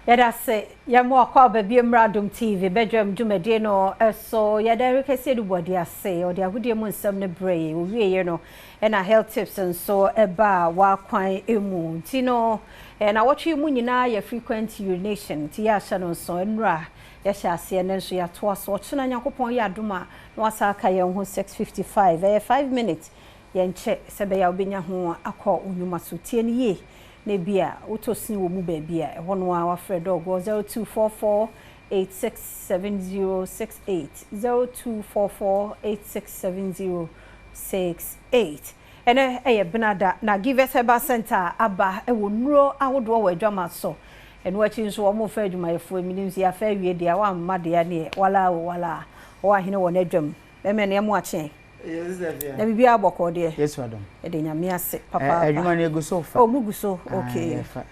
Yɛda ase yɛma wakɔ aba bio mmra Adom TV badwam dwumadie no so. Yɛda Eric Asiedu Boadi ase, ɔde agodie mu nsɛm no brɛɛ yɛn. Ɔwieeɛ no ɛna health tips nso baa w'akwan mu. Nti no nnawɔtwe yi mu nyinaa yɛ frequent urination nti yɛahyɛ no nso. Nnora yɛhyɛ aseɛ, nnɛ nso yɛatoa so. Ɔkyena Nyankopɔn yɛ adom a na wasan aka yɛn ho 6:55, ɛyɛ 5 minutes yɛnkyɛ sɛ ɛbɛyɛ a wobɛnya ho akɔ wo nnwuma so. Tie no yie na ebia wotɔ sin wɔ mu baabi a, ɛhɔ no ara wafrɛ Dɔg wɔ 0244 867068, 0244 867068. Ɛnɛ yɛ Benada na Givers Herbal Centre aba wɔ nnuro ahodoɔ wɔ adwama so. Ɛno akyi nso wɔrefa adwumayɛfoɔ, menim sɛ yɛafa awie deɛ a woamma deɛ neɛ wala o wala, ɔwɔ ahene wɔ n'adwam. Bɛmɛ neɛ mo akyeɛ. Na biribiara bɔkɔɔ deɛ. Yesu adom. Yɛde Nyame ase papaapa. Adwuma no egu so fa. Oh, mo gu so, okay. Yɛfa.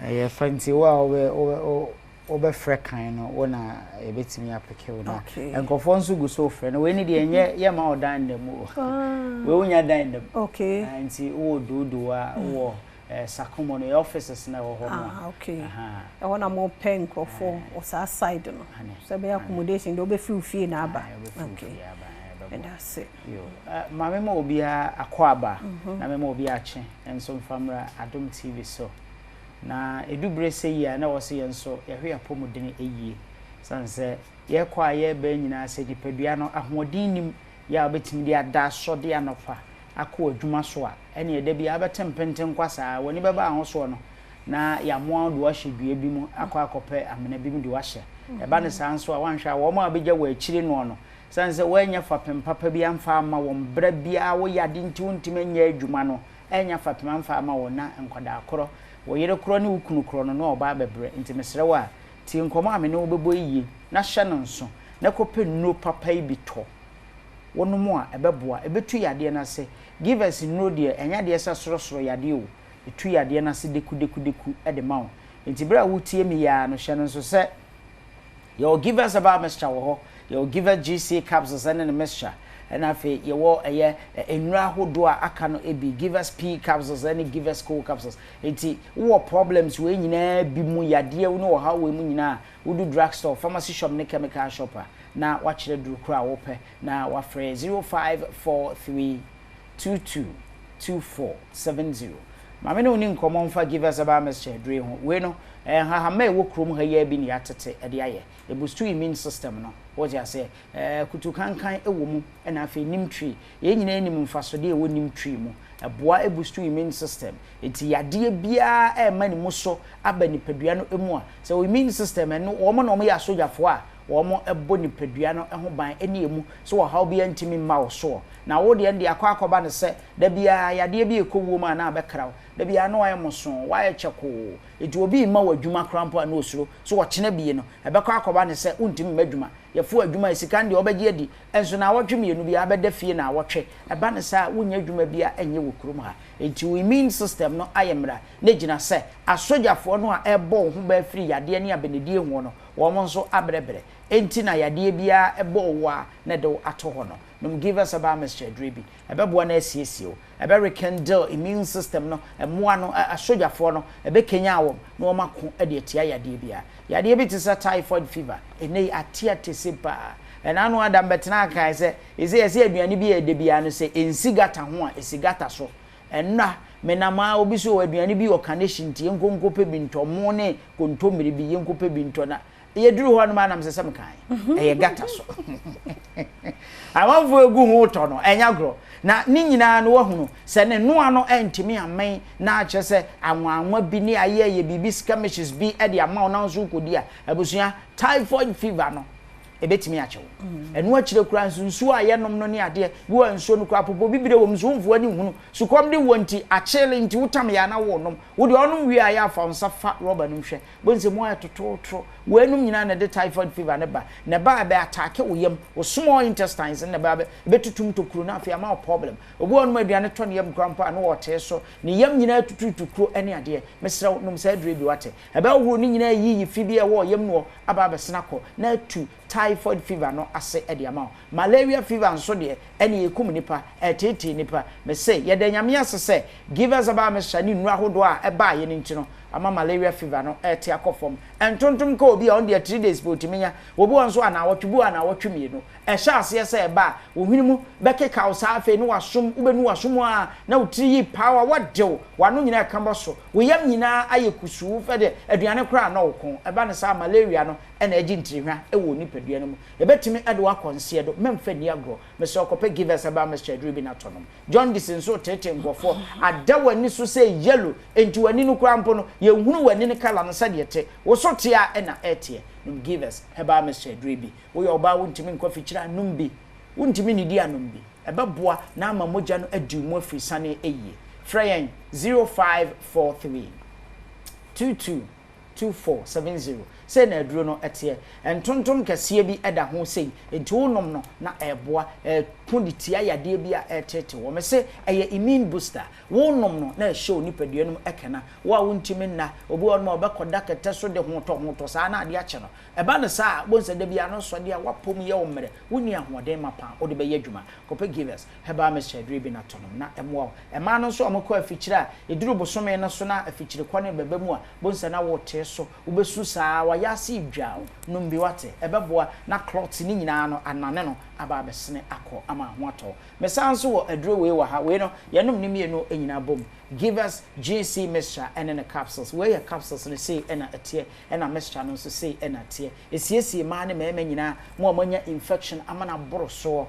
Yɛfa nti wo a wobɛ wobɛ wobɛfrɛ kan no wo na yɛbɛtumi apeke wo na nkurɔfoɔ nso gu so frɛ no. Wei ne deɛ ɛnyɛ yɛma wo dan nda mu o. Wei wonya dan nda mu. Okay. Nti wowɔ Dodowa, wowɔ Sakumo no, yɛ offices na ɛwɔ hɔ no a. Ah, okay. Ɛhɔ na mopɛ nkurɔfoɔ wɔ saa side no. Sɛ ɛbɛyɛ accommodation deɛ wobɛfiri wo fie na aba. Wobɛfiri wo fie aba. Ɛda ase. Ma mema obiara akwaaba na mema obiara akye nso mfa mmra Adom TV so. Na ɛdu berɛ sɛ yi a na ɛwɔ sɛ yɛn nso yɛhwɛ yɛn apɔmuden yie. Sane sɛ yɛkɔ a yɛreba nyinaa sɛ nipadua no ahoɔden nnim yɛ a wobɛtumi de ada asɔ de anɔpa akɔ w'adwuma so a, ɛneɛ da biara wobɛte mpentenkwa saa, w'ani bɛba ahosoɔ no na yɛamoa wo de wo ahyɛ dua bi mu akɔ akɔpɛ amena bi mu de wo ahyɛ. Ɛba no saa nso a, woanhwɛ a wɔn a wɔbɛgya wo akyire noɔ no, sane sɛ woannya fapem papa bi amfa amma wɔn, berɛ biara woyɛ ade nti wontumi nyɛ adwuma no, annya fapem amfa amma wɔn na nkwadaa korɔ, wo yere korɔ ne wo kunu korɔ no na wɔba abɛbrɛ. Nti mesrɛ wo a, tie nkɔmmɔ a me ne wo bɛbɔ yi yie na hyɛ no nso na kɔpɛ nnuro papa yi bi tɔ. Wonom a, ɛbɛboa. Ɛbɛtu yadeɛ no ase. Givers nnuro deɛ, ɛnyɛ adeɛ sɛ sorosoro yadeɛ o. Ɛtu yadeɛ no ase dekudekudeku de ma wo. Nti berɛ a woretie me yi ara no, hyɛ no nso sɛ yɛwɔ Givers Herbal Mixture wɔ hɔ, yɛwɔ Givers GC Capsules ne ne mixture, ɛna afei yɛwɔ ɛyɛ nnuro ahodoɔ a aka no bi, Givers P Capsules ne Givers Co Capsules. Nti wowɔ problems wei nyinaa bi mu, yadeɛ ne ɔhaw wei mu nyinaa a, wodu drug store, pharmacy shop ne chemical shop a, na wakyerɛ duru koro a wopɛ na wafrɛ 0543 22 2470. Ma me ne wo ni nkɔmmɔ mfa Givers Herbal Mixture aduro yi ho. Wei no, ɛyɛ nhahamma a ɛwɔ kurom ha yi ara bi na yɛatete de ayɛ. Ɛbustu immune system no. Wote aseɛ? Ɛɛ, kutu kankan wɔ mu, ɛna afei neem tree. Yɛn nyinaa nim mfasodeɛ a ɛwɔ neem tree mu. Ɛboa bustu immune system. Enti yadeɛ biara ɛrema ne mu so aba nipadua no mu a, sɛ wo immune system, ɛno, wɔn na wɔyɛ asogyafoɔ a wɔbɔ nipadua no ho ban ne emu so ɔhaw biara ntumi mma wo soɔ. Na wo deɛ no deɛ akɔ akɔba no sɛ, da biara yadeɛ bi rekɔ wuo mu a na abɛkra wo. Da biara na woayɛ mosoo, woayɛ kyɛkoo. Enti obi remma wo adwuma koraa mpo a na ɔsuro sɛ ɔkyena bie no, ɛbɛkɔ akɔba no sɛ wontumi mma adwuma. Yɛfo adwuma a, sika no deɛ wobɛgye adi, nso naawɔtwe mmienu biara bɛda fie naawɔtwe. Ɛba no saa a, wonnya adwuma biara nyɛ wɔ kurom ha. Enti wo immune system no ayɛ mmerɛ na gyina sɛ asogyafoɔ no a ɛrebɔ wo ho ban firi yadeɛ ne abenedie ho no, wɔn nso abrɛbrɛ. Enti na yadeɛ biara bɔ wo a na ɛde wo ato hɔ no. Nom Givers Herbal Mixture aduro bi. Ɛbɛboa na asiesie wo. Ɛbɛ rekindle immune system no, mmoa no, asogyafoɔ no, ɛbɛkanyan wɔn na wɔn ako de atia yadeɛ biara. Yadeɛ bi te sɛ typhoid fever, ɛnnɛ yi ate atese paa. Ɛna ano Adam bɛtenaa kae sɛ, ɛsɛ yɛsɛ aduane bi a ɛdɛ biara no sɛ ɛnsi gata ho a, ɛsi gata so. Ɛnna, menam a obi so aduane bi wɔ Kaneshie nti yɛnkɔ nkɔpɛ bi ntɔ, mo ne kontommire bi, yɛnkɔpɛ bi ntɔ na yɛduru hɔ nom a nam sɛ sɛ mekae, ɛyɛ gata so. Amanfoɔ egu ho tɔ no, ɛnyɛ agorɔ. Na ne nyinaa no wahunu sɛ ne noa no antumi ammɛn na akyerɛ sɛ anwanwa bi ne ayɛ yɛ biribi skirmishes bi de ama wo na wo nso wokɔdi a, abusua, typhoid fever no, ɛbɛtumi akye wo. Ɛno akyire koraa nso nsuo a yɛnom no ne adeɛ, bi wɔ nsuo no koraa popo bibire wɔ mu nso womfa w'ani nhunu. Sukɔm de woɔ nti, akyele nti wotam yɛ a na worenom. Wo deɛ ɔnom wie a yɛ a fa wo nsa fa rɔba no mu hwɛ. Bohu sɛ mu ayɛ totootoro. Weinom nyinaa na ɛde typhoid fever no ba. Na ɛba a ɛbɛ attack wo yam, wo small intestines no na ɛbɛ ɛbɛtutum tokuro na afei ama wo problem. Obi wɔ hɔ nom aduane tɔ ne yam koraa mpo a na ɔtee so. Ne yam nyinaa tututu kuro ne adeɛ. Mesrɛ wo nom saa aduro yi bi wate. Ɛbɛhohoro ne nyinaa ayiyi fi bi a ɛwɔ ɔyam no hɔ aba abɛsen akɔ na atu typhoid fever no ase de ama wo. Malaria fever nso deɛ, ɛneɛ ɛkum nnipa, ɛreteetee nnipa. Mese, yɛda Nyame ase sɛ Givers Herbal Mixture ne nnuro ahodoɔ a ɛbaeɛ no nti no, Ama malaria fever no rete akɔ fam. Ntontom ka obi a, ɔno deɛ 3 days pɛ ɔtumi nya. Obi wɔ nso a, naawɔtwe bi wɔ a naawɔtwe 2. Ɛhyɛ aseɛ sɛ ɛba a, wo hwene mu bɛkeka wo saa, afei ne w'asom, wobɛnu w'asom a na wo tiri yi paawa, wɔdew, w'ano nyinaa ɛka bɔ so, wo yam nyinaa ayɛ kusuu, fɛ deɛ aduane koraa na wo kɔn. Ɛba ne saa, malaria no ɛna agye ntirihwa ɛwɔ nipadua no mu. Ɛbɛtumi ɛde wakɔ nseɛ do, mɛmfa nni agorɔ. Mesɛ ɔkɔpɛ Givers Herbal Mixture aduru bi na tɔ nom. Jaundice nso tete nkurɔfoɔ, ada w'ani so sɛ yellow, enti w'ani no koraa mpo no, yɛnhunu w'ani no colour no sɛdeɛ te. Wo so te a ɛna ɛteɛ. Nom Givers Herbal Mixture aduru bi. Woyɛ ɔbaa, wontumi nkɔ fikyire a, nom bi. Wontumi nnidi a, nom bi. Ɛbɛboa na ama mogya no adi wo mu afiri sane ayie. Frɛ yɛn 0543 22 2470. Sei na aduro no ɛteɛ. Ntontom kɛseɛ bi ɛda ho sei, nti wonom no na ɛboa ɛko de tia yadeɛ bi a ɛretete wɔ me se ɛyɛ immune booster. Wonom no na ɛhyɛ wo nipadua no mu ɛkɛna. Wo a wontumi nna, obi wɔ nom a ɔbɛkɔda kɛtɛ so de hotɔ hotɔ saa na adeɛ akye no. Ɛba no saa a, wobɛhu sɛ da bi ano sɔdeɛ a woapɔ mu yɛ wo mmerɛ, wonni ahoɔden mapa a wode bɛyɛ adwuma. Kɔpɛ Givers Herbal Mixture aduro bi na tɔ nom na ɛmmoa wo. Mmaa no nso a wɔkɔ afikyire a, ɛduru bosome no so na afikyire kɔ ne bɛba mu a, bohu sɛ na wotee so, wobɛsu saa, wayɛ ase redwa wo. Nom bi, wate? Ɛbɛboa na clots no nyinaa no anane no aba abɛsene akɔ ama ho atɔ wo. Mesan nso wɔ aduro wei wɔ ha. Wei no, yɛnom ne mmienu nyinaa bom. Givers GC Mixture ne ne capsules. Wei yɛ capsules no, sei na ɛteɛ, ɛna mixture no nso sei na ɛteɛ. Ɛsiesie mmaa ne mmarima nyinaa, mo a moanya infection ama no aboro soɔ.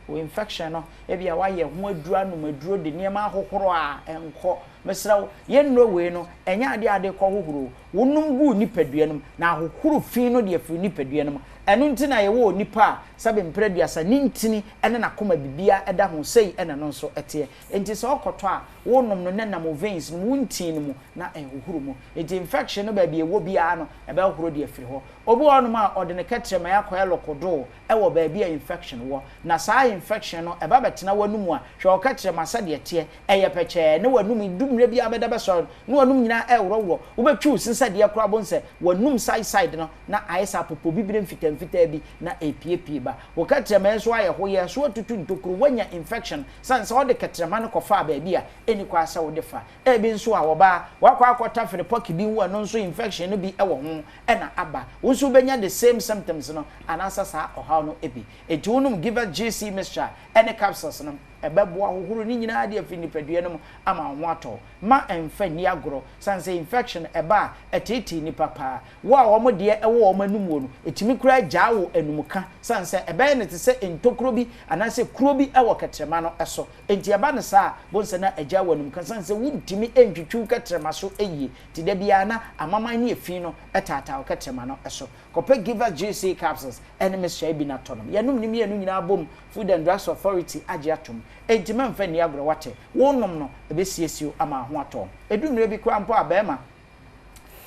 Wo infection no, ebia woayɛ ho aduro, anom aduro de nneɛma ahohoro a ɛnkɔ. Mesrɛ wo, yɛn nnuro wei no, ɛnyɛ adeɛ a wode kɔ hohoro o. Wonom gu wo nipadua no mu, na ahohoro fi no de afiri nipadua no mu. Ɛno nti na yɛwɔ onipa a sɛbe mprɛ 30 ne ntini ne n'akoma biribiara da ho, sei na ɛno nso teɛ. Enti sɛ ɔkɔtɔ a, wonom no na ɛnam wo veins no mu, wo ntini no mu, na ɛhohoro mu. Enti infection no baabi a ɛwɔ biara no, ɛbɛhohoro de afiri hɔ. Obi wɔ hɔnom a, ɔde ne kɛtrɛma akɔyɛ lokodoo wɔ baabi a infection wɔ, na saa infection no, ɛba bɛtena w'anomu a, hwɛ wo kɛtrɛma sɛdeɛ ɛteɛ, ɛyɛ pɛkyɛɛ, ne w'anum, du mmerɛ biara bɛda bɛsɔre no, na w'anum nyinaa ɛreworɔworɔ, wobɛtwi wo se sɛdeɛ koraa wobɛhu sɛ w'anum side side no, na ayɛ sɛ apopobibire mfitamfitaa bi na ɛrepiepie ba. Wo kɛtrɛma yi nso ayɛ hoyɛ, so atutu ntokuro, woanya infection, sane sɛ wode kɛtrɛma no kɔfaa baabi a ɛnni kwan sɛ wode fa. Ebi nso a, ɔbaa, woakɔ akɔtafere pɔki bi ho a ɛno nso infection no bi wɔ ho na aba. Wo nso wobɛnya the same symptoms no anaasɛ saa ɔhaw no bi. Enti wonom Giva GC mixture ne capsules no, ɛbɛboa ahohoro ne nyinaa de afiri nipadua no mu ama wo ho atɔ wo. Mma ɛmfa nni agorɔ, sane sɛ infection ɛba a, ɛteetee nnipa paa. Wo a wɔn deɛ ɛwɔ wɔn anum wɔ no, ɛtumi koraa gyaa wo anumka, sane sɛ ɛbɛyɛ no te sɛ ntokuro bi anaasɛ kuro bi wɔ kɛtrɛma no so. Enti ɛba no saa a, bohu sɛ na agyaa wo anumka, sane sɛ wontumi ntwitwi wo kɛtrɛma so yie. Nti da biara na amaman ne efi no taataa wo kɛtrɛma no so. Kɔpɛ Giva GC capsules ne mixture yi bi na tɔ nom. Yɛnom ne mmienu nyinaa bom, Food and Drugs Authority agye atom. Enti mɛmfa nni agorɔ, woate? Wonom no, ɛbɛsiesie wo ama wo ho atɔ wo. Ɛdu mmerɛ bi koraa mpo a, barima,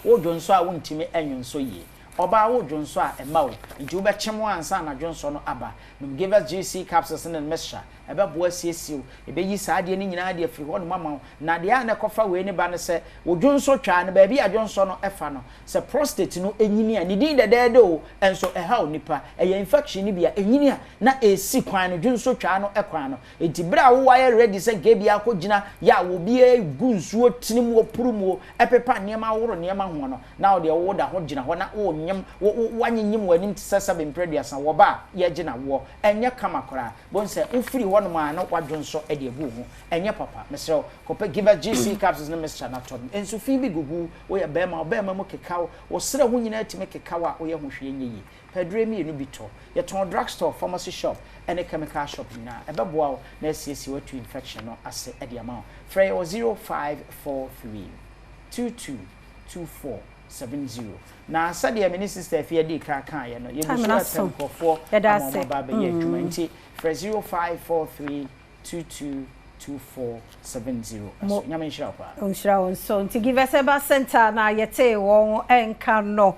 wodwonsɔ a wontumi nnwonsɔ yie. Ɔbaa, wodwonsɔ a ɛmma wo, nti wobɛkyem ansa na dwonsɔ no aba. Nom Givers GC capsules ne ne mixture. Ɛbɛboa asiesie wo. Ɛbɛyi saa adeɛ no nyinaa de afiri hɔnom ama wo. Na deɛ a na ɛkɔfa wei no ba ne sɛ, wo dwonsɔ twaa no, baabi a dwonsɔ no fa no, sɛ prostate no nyini a, ne din dɛdɛɛdɛ o, nso ɛhaw nnipa. Ɛyɛ infection no bi a, ɛnyini a, na ɛresi kwan no, dwonsɔ twaa no kwan no. Enti berɛ a wo ayɛ ready sɛ nka ebia akɔgyina yɛ a obi regu nsuo tene mu, ɔpuru mu o, ɛpepa nneɛma, ahoro nneɛma ho no, na wo deɛ woda ho gyina hɔ na worenyem, wo, wo, woanyenyem w'anim te sɛ sɛbe mprɛ 30 wɔ ba a yɛregye no awoɔ. Ɛnyɛ kama koraa. Bohu sɛ wofiri hɔnom a na woadwonsɔ de agu wo ho. Ɛnyɛ papa. Mesrɛ wo, kɔpɛ Giva GC capsules ne mixture na tɔ nom. Nsu fi bi gugu wo. Woyɛ barima a, wo barima mu keka wo. Wo serɛ ho nyinaa tumi keka wo a woyɛ ho hwee nyɛ yie. Pɛ aduro mmienu bi tɔ. Yɛtɔn drug store, pharmacy shop ne chemical shop nyinaa. Ɛbɛboa wo na asiesie wo atu infection no ase de ama wo. Frɛ yɛn wɔ 0543 22 24 70. Na sɛdeɛ me ne Sister Afia dii kan kaeɛ no, yɛgu so repɛ nkurɔfoɔ ama wɔn aba abɛyɛ adwuma. Nti frɛ 0543 22 2470 so. Nyame nhyira wo paa. Ɔnhyira wo nso. Nti Givers Herbal Centre na yɛtee wɔn nka no.